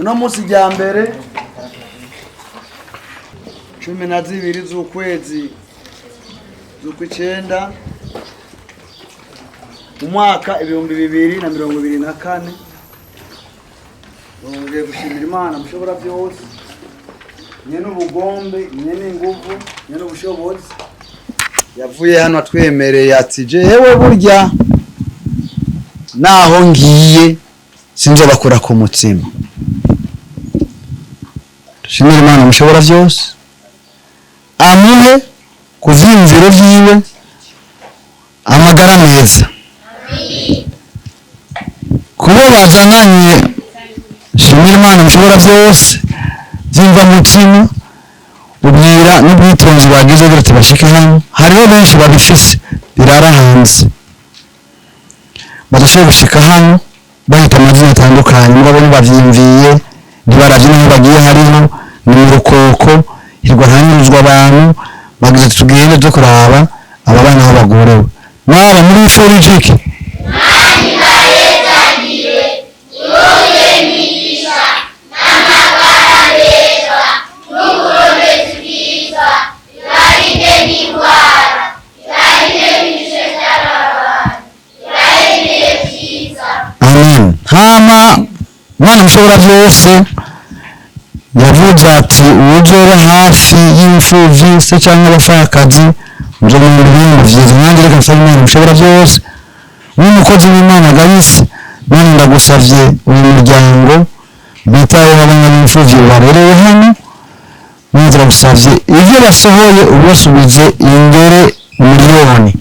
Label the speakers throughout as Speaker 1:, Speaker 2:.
Speaker 1: Uno munsi rya mbere 12 z'ukwezi z'ukwicenda mu mwaka 2024, nongeye gushimira Imana mushobora byose, nyene ubugombe, nyene inguvu, nyene ubushobozi, yavuye hano atwemereye ati: "Jewe burya naho ngiye sinzobakura ku mutsima." Dushimire Imana mushobora byose, amuhe ku vyiyumviro vyiwe amagara meza kubo bazananye. Shimira Imana mushobora byose, byumva mutima ubwira n'ubwitonzi bagize kugira tubashike hano. Hariho benshi babifise birara hanze, badashoboye gushika hano, bahita amazina atandukanye, mugabo ntibavyiyumviye, ntibaravye n'aho bagiye. Hariho ni mu rukoko, hirwa hanyuzwa abantu, bagize ati: "Tugende tuje kuraba aba bana aho bagorewe." Mwaba muri forijiki. Amen. Hama Imana mushobora byose yavuze ati: "Uwuzoba hafi y'imfuvyi se cyangwa abapfakazi muzomuha ibihembo vyiza." Nanjye reka nsabe Imana mushobora byose nk'umukozi w'Imana Gayisi. Mana, ndagusavye uyu muryango bitayeho abana b'imfuvyi barerewe hano. Mana, turagusavye, ivyo basohoye ubasubize ingere miliyoni.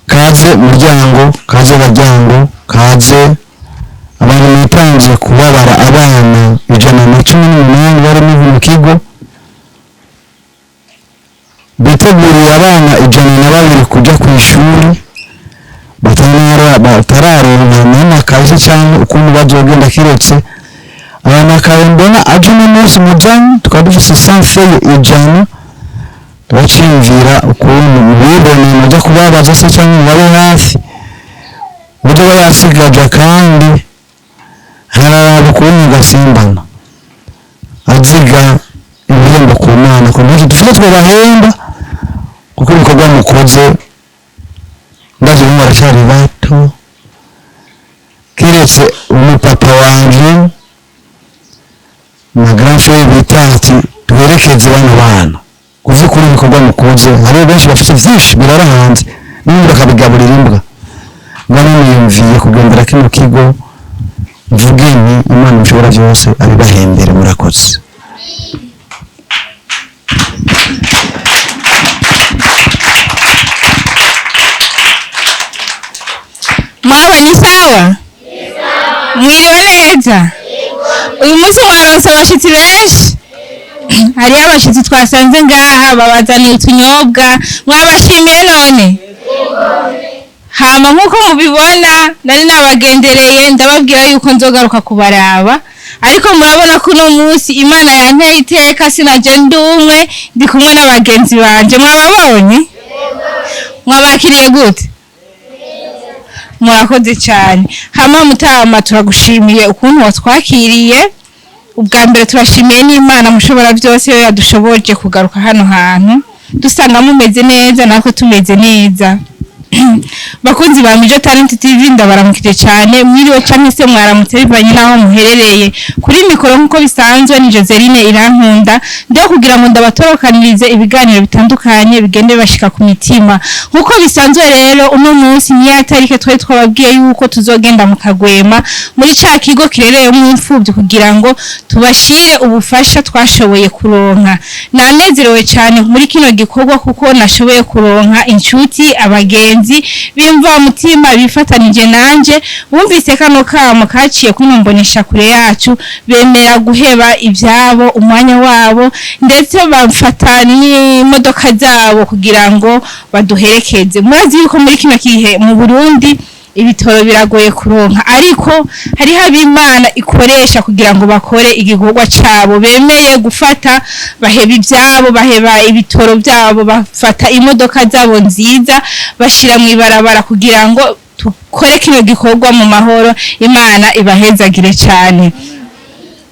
Speaker 1: Kaze muryango, kaze baryango, kaze abantu mwitanze kubabara abana 118 barimo mu kigo, biteguriye abana 102 kujya ku ishuri, batararonka n'amakaye cyangwa ukuntu bazogenda, kiretse aya makaye mbona aje uno munsi mujanye. Tukaba dufise sanfeye 100. Turaciyumvira ukuntu mubiboneye mujya kubabaza se cyangwa mubabe hafi uburyo aba yasigaje, kandi hararaba ukuntu gasimbana aziga ibihembo ku Mana, ku ntacyo dufite twabahemba, kuko ibikorwa mukoze ndazi bamwe baracyari bato, kiretse umupapa wanje na grand frère bita ati: "Duherekeze bano bana." Kuvyukuri ibikorwa mukoze, hariho benshi bafite vyinshi birara hanze n'ibindi bakabigaburira imbwa. Ngo niyumviye kugendera kino kigo, mvuge nti: "Imana mushobora byose abibahembere." Murakoze.
Speaker 2: Mwaba ni sawa, mwiriwe neza. Uyu munsi mwaronse abashitsi benshi. Hariho abashitsi twasanze ngaha babazaniye utunyobwa, mwabashimiye none. Hama nk'uko mubibona, nari nabagendereye, ndababwira yuko nzogaruka kubaraba, ariko murabona ko uno munsi Imana yanteye iteka, sinaje ndi umwe, ndi kumwe n'abagenzi banje. Mwababonye, mwabakiriye gute? Murakoze cyane. Hama mutama, turagushimiye ukuntu watwakiriye. Ubwa mbere turashimiye n'Imana mushobora byose yo yadushoboje kugaruka hano hantu, dusanga mumeze neza, natwe tumeze neza. Bakunzi ba Mijo Talent TV, ndabaramukije cyane. Mwiriwe cyangwa se mwaramutse bivanye n'aho muherereye. Kuri mikoro nk'uko bisanzwe ni Joseline Irankunda, ndio kugira ngo ndabatorokanirize ibiganiro bitandukanye bigende bashika ku mitima nk'uko bisanzwe. Rero uno munsi ni ya tarike twari twababwiye yuko tuzogenda mu Kagwema, muri ca kigo kirereyemo imfubyi, kugira ngo tubashire ubufasha twashoboye kuronka. Nanezerewe cyane muri kino gikorwa kuko nashoboye kuronka inshuti, abagenzi bimva mutima bifatanije nanje, bumvise kano kamo kaciye kunombonesha kure yacu, bemera guheba ibyabo, umwanya wabo, ndetse bafata n'imodoka zabo kugira ngo baduherekeze. Murazi yuko muri kino gihe mu Burundi ibitoro biragoye kuronka, ariko hariho ab'Imana ikoresha kugira ngo bakore igikorwa cabo, bemeye gufata, baheba ibyabo, baheba ibitoro byabo, bafata imodoka zabo nziza, bashira mu ibarabara kugira ngo Tukore kino gikorwa mu mahoro. Imana ibahezagire cyane.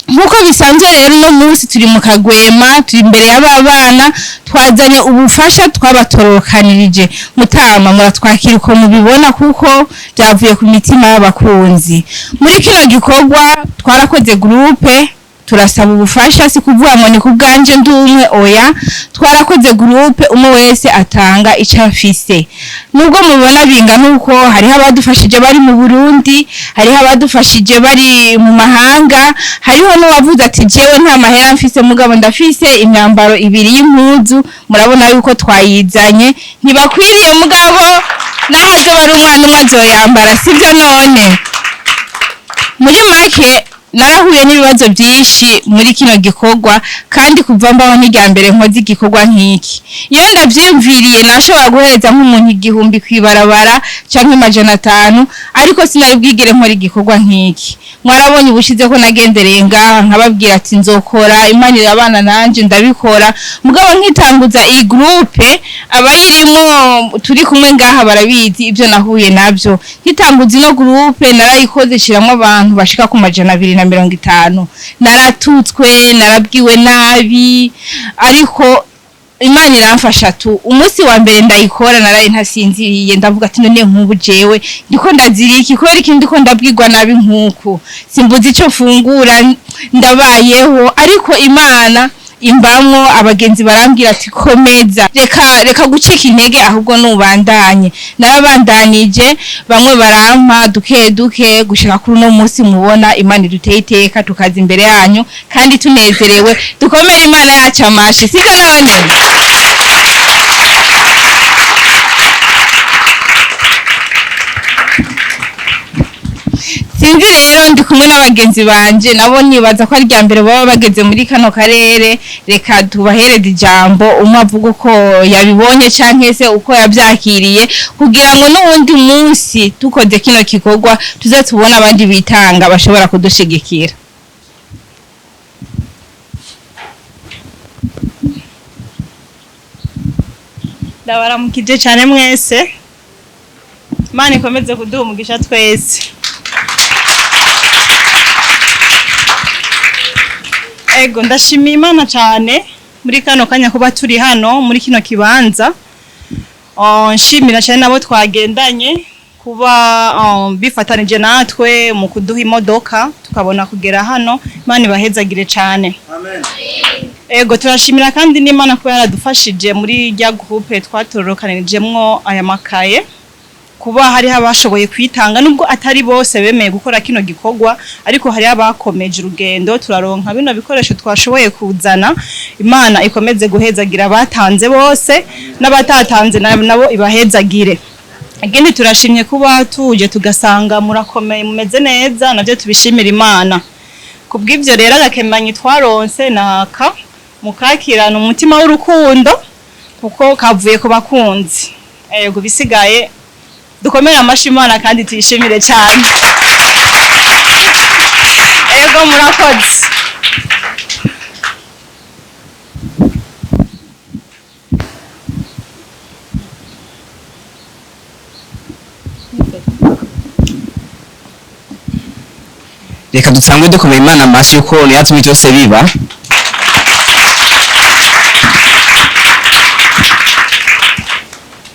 Speaker 2: Nk'uko bisanzwe rero, uno munsi turi mu Kagwema, turi imbere y'aba bana, twazanye ubufasha twabatorokanirije. Mutama, muratwakira uko mubibona, kuko byavuye ku mitima y'abakunzi. Muri kino gikorwa twarakoze groupe, turasaba ubufasha. Si kuvuga ngo ni ku bwanje ndi umwe, oya. Twarakoze groupe, umwe wese atanga icyo afise. Nubwo mubona bingana uko, hariho abadufashije bari mu Burundi, hariho abadufashije bari mu mahanga, hariho n'uwavuze ati: "Jewe nta mahera mfise, mugabo ndafise imyambaro ibiri y'impuzu." Murabona yuko twayizanye. Ntibakwiriye, mugabo naho azoba ari umwana umwe azoyambara, sibyo? None muri make, narahuye n'ibibazo byinshi muri kino gikorwa, kandi kuva mbaho n'irya mbere nkoze igikorwa nk'iki. Iyo ndavyiyumviriye, nashobora guhereza nk'umuntu 1000 kw'ibarabara canke 500, ariko sinari bwigere nkora igikorwa nk'iki. Mwarabonye ubushize ko nagendereye ngaha, nkababwira ati nzokora, Imana irabana nanje, ndabikora. Mugabo nkitanguza iyi groupe, abayirimo turi kumwe ngaha barabizi ibyo nahuye nabyo. Nkitanguza ino groupe, narayikoze shiramwo abantu bashika ku 250. Naratutswe, narabwiwe nabi, ariko Imana iramfasha tu. Umunsi wa mbere ndayikora, naraye ntasinziriye. Ndavuga ati: "None nk'ubu jewe ndiko ndazira iki? Kubera iki ndiko ndabwirwa nabi nk'uku? Simbuze ico mfungura, ndabayeho." Ariko Imana imbamwo, abagenzi barambwira ati: "Komeza, reka reka gucika intege, ahubwo nubandanye." Narabandanije, bamwe barampa duke duke gushika kuri uno munsi mubona Imana iduteye iteka, tukaza imbere yanyu kandi tunezerewe. Dukomere Imana yacu amashi, sibyo none? Sinzi rero, ndi kumwe n'abagenzi banje, nabo nibaza ko ari irya mbere baba bageze muri kano karere. Reka tubahereze ijambo, umwe avuga uko yabibonye canke se uko yavyakiriye, kugira ngo n'uwundi munsi tukoze kino gikorwa tuze tubone abandi bitanga bashobora kudushigikira.
Speaker 3: Ndabaramukije cyane mwese. Imana ikomeze kuduha umugisha twese. Ego, ndashimiye Imana cyane muri kano kanya kuba turi hano muri kino kibanza. Oh, nshimira cyane nabo twagendanye kuba bifatanije natwe mu kuduha imodoka tukabona kugera hano. Imana ibahezagire cyane. Ego, turashimira kandi n'Imana kuba yaradufashije muri rya groupe twatororokanijemwo aya makaye, kuba hariho abashoboye kwitanga, nubwo atari bose bemeye gukora kino gikorwa, ariko hariho abakomeje urugendo, turaronka bino bikoresho twashoboye kuzana. Imana ikomeze guhezagira abatanze bose, n'abatatanze nabo ibahezagire. Ikindi, turashimye kuba tuje tugasanga murakomeye, mumeze neza, navyo tubishimira Imana. Kubw'ivyo rero, agakemanyi twaronse naka, mukakirana umutima w'urukundo kuko kavuye ku bakunzi. Ego, bisigaye dukomere amashi Imana kandi tuyishimire cyane. Ego, murakoze.
Speaker 4: Reka dutangwe dukomeye Imana amashi yuko niyatumye byose biba.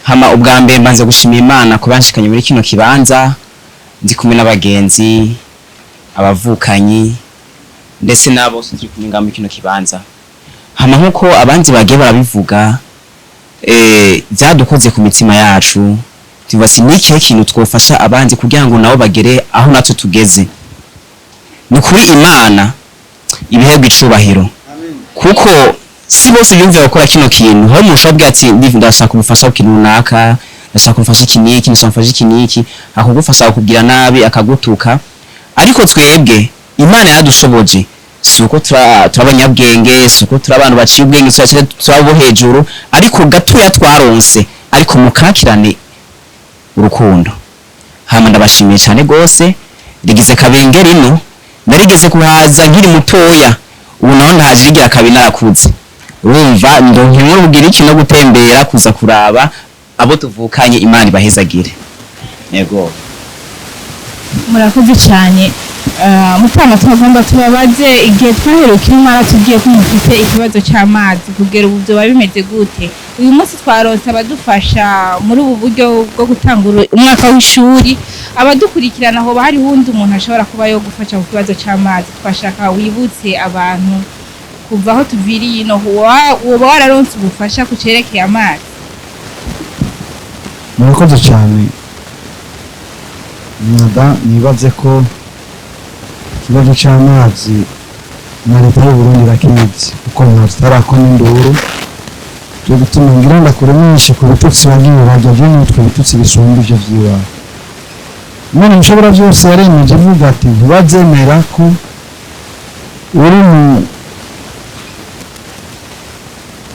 Speaker 4: Hama ubwa mbere mbanza gushimira Imana kuba yanshikanye muri kino kibanza, ndi kumwe n'abagenzi, abavukanyi, ndetse n'abo turi kumwe ngaha muri kino kibanza. Hama nk'uko abandi bagiye barabivuga, byadukoze ku mitima yacu, tuvuga ati ni ikihe kintu twofasha abandi kugira ngo nabo bagere aho natwe tugeze? Ni ukuri Imana ibihebwa icubahiro, kuko si bose biyumvira gukora kino kintu. Aho umuntu ushobora kubwira ati: "Ndashaka ubufasha ku kintu runaka, ndashaka ubufasha iki n'iki, ndashaka ubufasha iki n'iki," akagufasha, akakubwira nabi, akagutuka. Ariko twebwe Imana yaradushoboje. Si uko turi abanyabwenge, si uko turi abantu baciye ubwenge, turi abo hejuru, ariko gatoya twaronse, ariko mukakirane urukundo. Hama ndabashimiye cyane rwose. Rigize kabenge rino, narigeze kuhaza nkiri mutoya, ubu naho ndahaje rigira kabiri narakuze. Urumva ndonke inkuru ubwira iki no gutembera kuza kuraba abo tuvukanye. Imana ibahezagire. Yego.
Speaker 2: Murakoze cyane. Mutama, twagomba tubabaze, igihe twaheruka ino mwaratubwiye ko mufite ikibazo cy'amazi. Kugera ubu byoba bimeze gute? Uyu munsi twaronse abadufasha muri ubu buryo bwo gutangura umwaka w'ishuri. Abadukurikirana, hoba hariho uwundi umuntu ashobora kuba yo gufasha ku kibazo cy'amazi? Twashaka wibutse abantu kuva aho tuviriye ino, woba wararonse ubufasha ku cerekeye amazi?
Speaker 1: Murakoze cyane mwada. Nibaze ko ikibazo cy'amazi na leta y'u Burundi irakizi, kuko nta tutarakoma induru. Cyo gutuma ngira ndakuremeshe ku bitutsi wagiye urajya byo nitwe ibitutsi bisumba ivyo vyiwawe. Imana mushobora byose yaremeje ivuga ati ntibazemera ko uri mu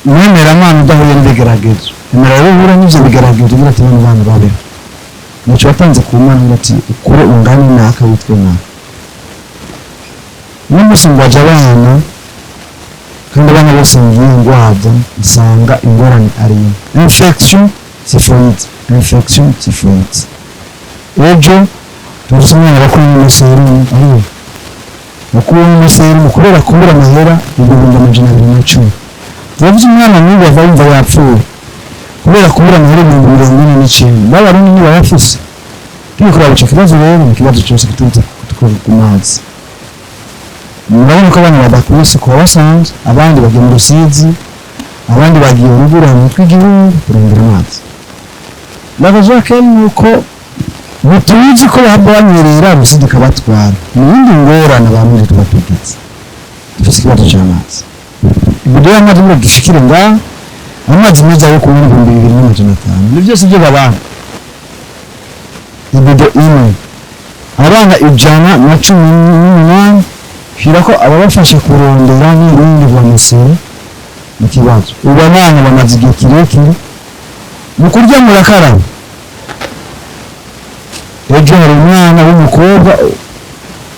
Speaker 1: mwemeramana udahuye n'ibigeragezo. Emera rero uhure n'ivyo bigeragezo ugira ati bano bana babeho. Muco watanze ku Mana ugira ati ukure ungane naka witwe naka. Uno munsi ngwaje abana, kandi abana bose ngiye ngwaza nsanga ingorane ari imwe: infection typhoïde, infection typhoïde. Ejo tuzi umwana bakuru n'umuserumu, ariwe bakuru n'umuserumu kubera kubura amahera 210,000. Turavuze umwana n'ubu ava yumva yapfuye kubera kubura amahera 49,000. B'Abarundi ntibayafise. Turi kuraba ico kibazo rero, ni ikibazo cyose giturutse ku mazi. Murabona ko abana badakwiye isuku basanzwe, abandi bagiye mu Rusizi, abandi bagiye ruguru ahantu tw'igihugu kurondera amazi. La kenshi ni uko ntituzi ko bahava banyerera, Rusizi ikabatwara. Ni iyindi ngorane abarundi tuba tugize. Dufise ikibazo c'amazi. Ibido y'amazi ngo dushikire ngaha, amazi meza yo kunywa, 2500. Ni byose byo babana ibido imwe, abana 118, shirako ababafasha kurondera n'ibindi bamusera mu kibazo. Ubu abana bamaze igihe kirekire mu kurya murakaraba. Ejo hari umwana w'umukobwa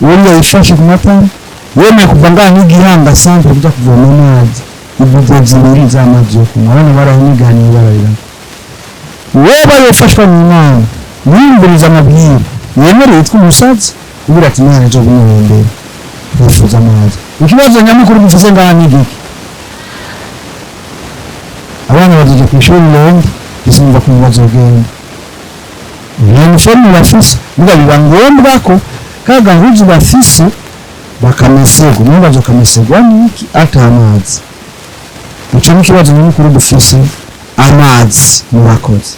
Speaker 1: uriya yifashe ku matara, yemeye kuva ngaha n'igihanga santere kuja kuvoma amazi, ibido zibiri z'amazi yo kunywa. Abana barahiniganiye bararira. Woba yofashwa n'Imana yumviriza amabwire, yemere yitwa umusazi ugira ati Imana ejo bumuhembera. Twifuza amazi. Ikibazo nyamukuru dufise ngaha ni igiki? Abana bazoja kw'ishuri lundi, bisimva ku bazogenda nta uniforme bafise. Muga biba ngombwa ko ka gahuzu bafise bakamesegwa. Nibo bazokamesegwa n'iki ata amazi? Ico ni ikibazo nyamukuru dufise, amazi. Murakoze.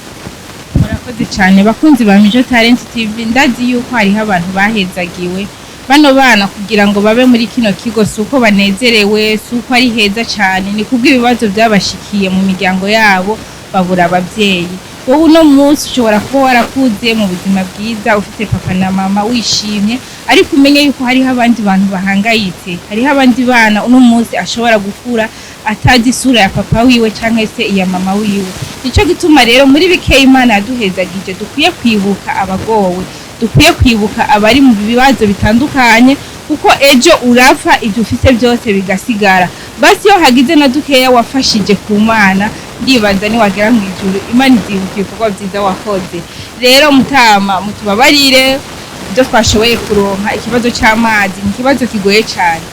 Speaker 2: Murakoze cyane, bakunzi ba Mijo Talent TV. Ndazi yuko hariho abantu bahezagiwe. Bano bana kugira ngo babe muri kino kigo si uko banezerewe, si uko ari heza cyane, ni kubw'ibibazo byabashikiye mu miryango yabo, babura ababyeyi. Wowe uno munsi ushobora kuba warakuze mu buzima bwiza, ufite papa na mama, wishimye, ariko umenye yuko hariho abandi bantu bahangayitse. Hariho abandi bana uno munsi ashobora gukura atazi isura ya papa wiwe cyangwa se iya mama wiwe. Nicyo gituma rero muri bikeya Imana yaduhezagije dukwiye kwibuka abagowe, dukwiye kwibuka abari mu bibazo bitandukanye, kuko ejo urapfa ibyo ufite byose bigasigara. Basi iyo hagize na dukeya wafashije ku Mana, ndibaza niwagera mu ijuru Imana izibuka ibikorwa byiza wakoze. Rero mutama, mutubabarire ibyo twashoboye kuronka. Ikibazo cy'amazi ni ikibazo kigoye cyane.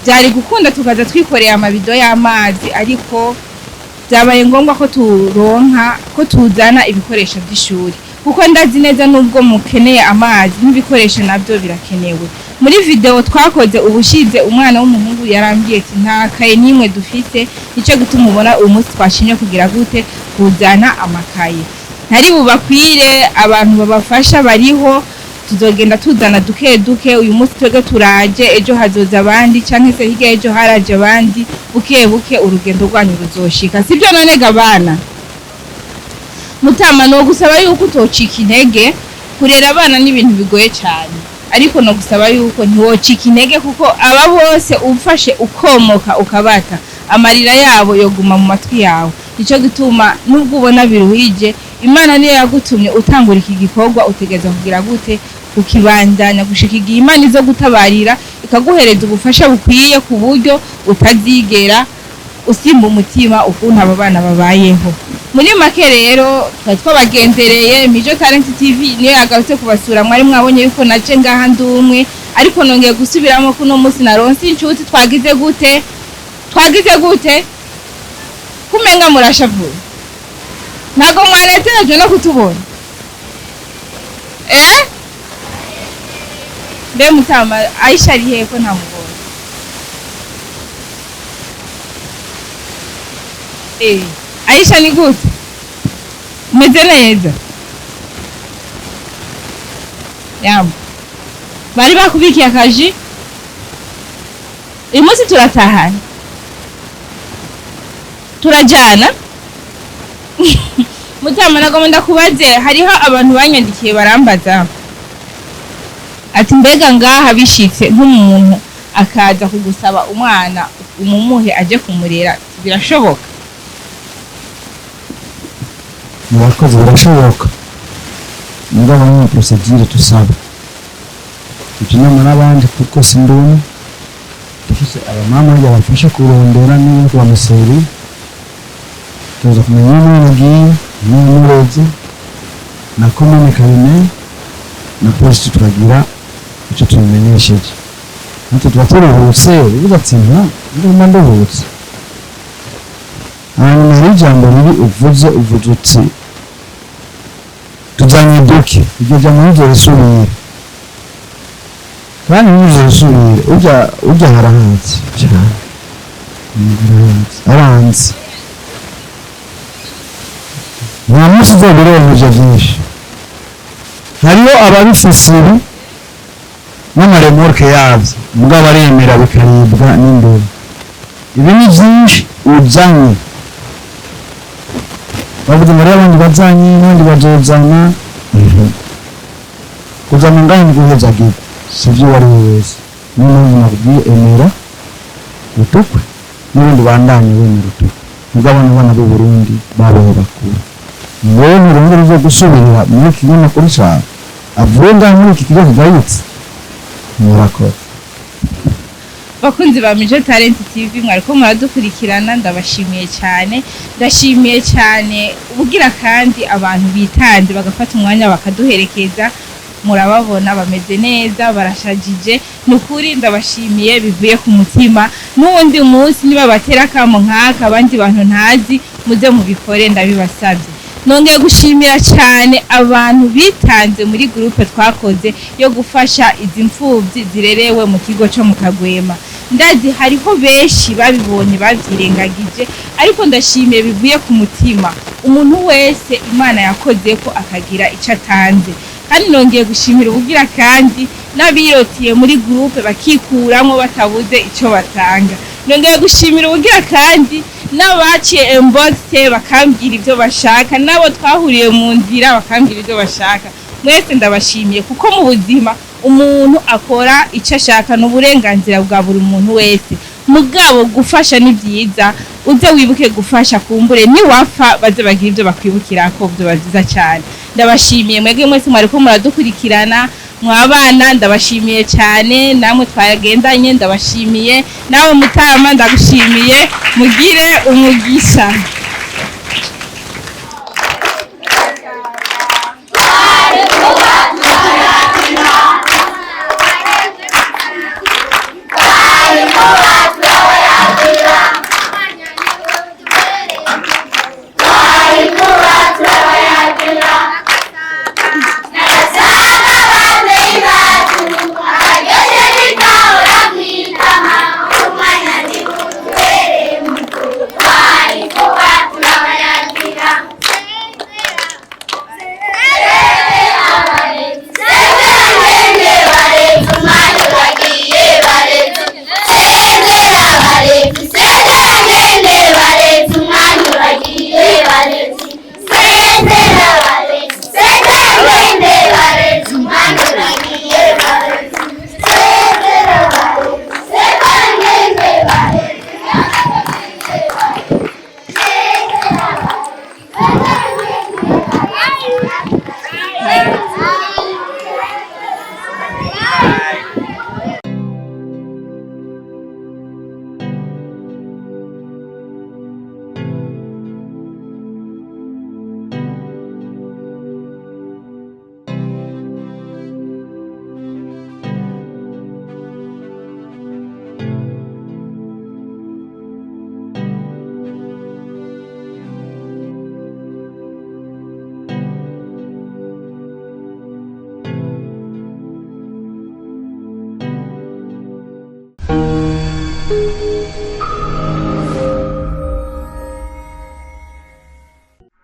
Speaker 2: Byari gukunda tukaza twikoreye amabido y'amazi, ariko byabaye ngombwa ko turonka ko tuzana ibikoresho by'ishuri, kuko ndazi neza nubwo mukeneye amazi, n'ibikoresho nabyo birakenewe. Muri video twakoze ubushize, umwana w'umuhungu yarambwiye ati nta kaye n'imwe dufite. Nicyo gituma ubona uyu munsi twashimye kugira gute? Kuzana amakaye. Ntari bubakwire, abantu babafasha bariho. Tuzogenda tuzana duke duke. Uyu munsi twebwe turaje, ejo hazoza abandi, canke se hirya ejo haraje abandi. Buke buke urugendo rwanyu ruzoshika, sibyo? None gabana mutama, no gusaba yuko utocika intege. Kurera abana ni ibintu bigoye cyane, ariko no gusaba yuko ntiwocika intege, kuko aba bose ufashe ukomoka ukabata, amarira yabo yoguma mu matwi yawe. Nicyo gituma nubwo ubona biruhije, Imana niyo yagutumye utangura iki gikorwa, utegereza kugira gute? Kukibandanya gushika igihe Imana izo gutabarira ikaguhereza ubufasha bukwiye, ku buryo utazigera usimba umutima ukuntu abo bana babayeho. Muri make rero, twari twabagendereye. Mijo Talent TV niyo yagarutse kubasura. Mwari mwabonye yuko naje ngaha ndi umwe, ariko nongeye gusubiramo kuno munsi naronse inshuti. Twagize gute? Twagize gute? Kumenga murashavuye, ntabwo mwanezerejwe no kutubona? Eh, mbe mutama Aisha ari hehe ko ntamubonye? Eh, Aisha, ni gute? Umeze neza? Yambo, bari bakubikiye akaji. Uyu munsi turatahana, turajana. Mutama, nagomba ndakubaze. Hariho abantu banyandikiye barambaza ati: "Mbega ngaha bishitse nk'umuntu akaza kugusaba umwana umumuhe aje kumurera, birashoboka?"
Speaker 1: Murakoze. Birashoboka, mugabo ni procédure tusaba tujya inama n'abandi, kuko si ndumwe. Dufise abamama burya bafasha kurondera niba kubamuseri. Tuza kumenya iyo umwana agiye n'uwamureze na komine kabimenya na polisi, tukagira icyo tubimenyesheje. Natwe tuba turuhutse, uvuga ati: "Nta ndumva nduhutse." Hanyuma hari ijambo ribi uvuze uti: "Tuzanye duke." Iryo jambo ntizorisubire, kandi ntizorisubire. Ujya harahanze cyane, harahanze, aranze. Nta munsi uzobironka ivyo vyinshi. Hariho ababifise ibi n'amaremorke yavyo, mugabo aremera bikaribwa n'imbeba. Ibi ni vyinshi uzanye. Bavuze ngo rero abandi bazanye, n'abandi bazozana. Kuzana ngaho ni guhezagirwa, sivyo uwo ari we wese. Niyo mpamvu nakubwiye: emera utukwe n'ubundi bandanye wemera utukwe. Mugabo abana b'u Burundi babaho bakuru. Wowe nturongera uzo gusubirira muri iki kinyamakuru cawe avuye ngaho muri iki kigo kigayitse. Murakoze.
Speaker 2: Bakunzi ba Mijo Talent TV, mwariko muradukurikirana, ndabashimiye cyane. Ndashimiye cyane ubugira kandi abantu bitanze bagafata umwanya bakaduherekeza. Murababona bameze neza, barashajije. Ni ukuri ndabashimiye bivuye ku mutima. N'uwundi munsi niba batera akamo nk'aka abandi bantu ntazi, muze mubikore, ndabibasabye. Nongeye gushimira cyane abantu bitanze muri groupe twakoze yo gufasha izi mfubyi zirerewe mu kigo cyo mu Kagwema. Ndazi hariho benshi babibonye babyirengagije, ariko ndashimiye bivuye ku mutima umuntu wese Imana yakoze ko akagira icyo atanze. Kandi nongeye gushimira ubugira kandi n'abirotiye muri groupe bakikuramo batabuze icyo batanga. Nongeye gushimira ubugira kandi n'abaciye inbox bakambwira ibyo bashaka, n'abo twahuriye mu nzira bakambwira ibyo bashaka. Mwese ndabashimiye, kuko mu buzima umuntu akora icyo ashaka, ni uburenganzira bwa buri muntu wese. Mugabo gufasha ni byiza. Uze wibuke gufasha, kumbure niwapfa baze bagira ibyo bakwibukira ko byoba byiza cyane. Ndabashimiye mwebwe mwese mwariko muradukurikirana. Mwabana, ndabashimiye cyane. Namwe twagendanye, ndabashimiye. Nawe mutama, ndagushimiye. Mugire umugisha.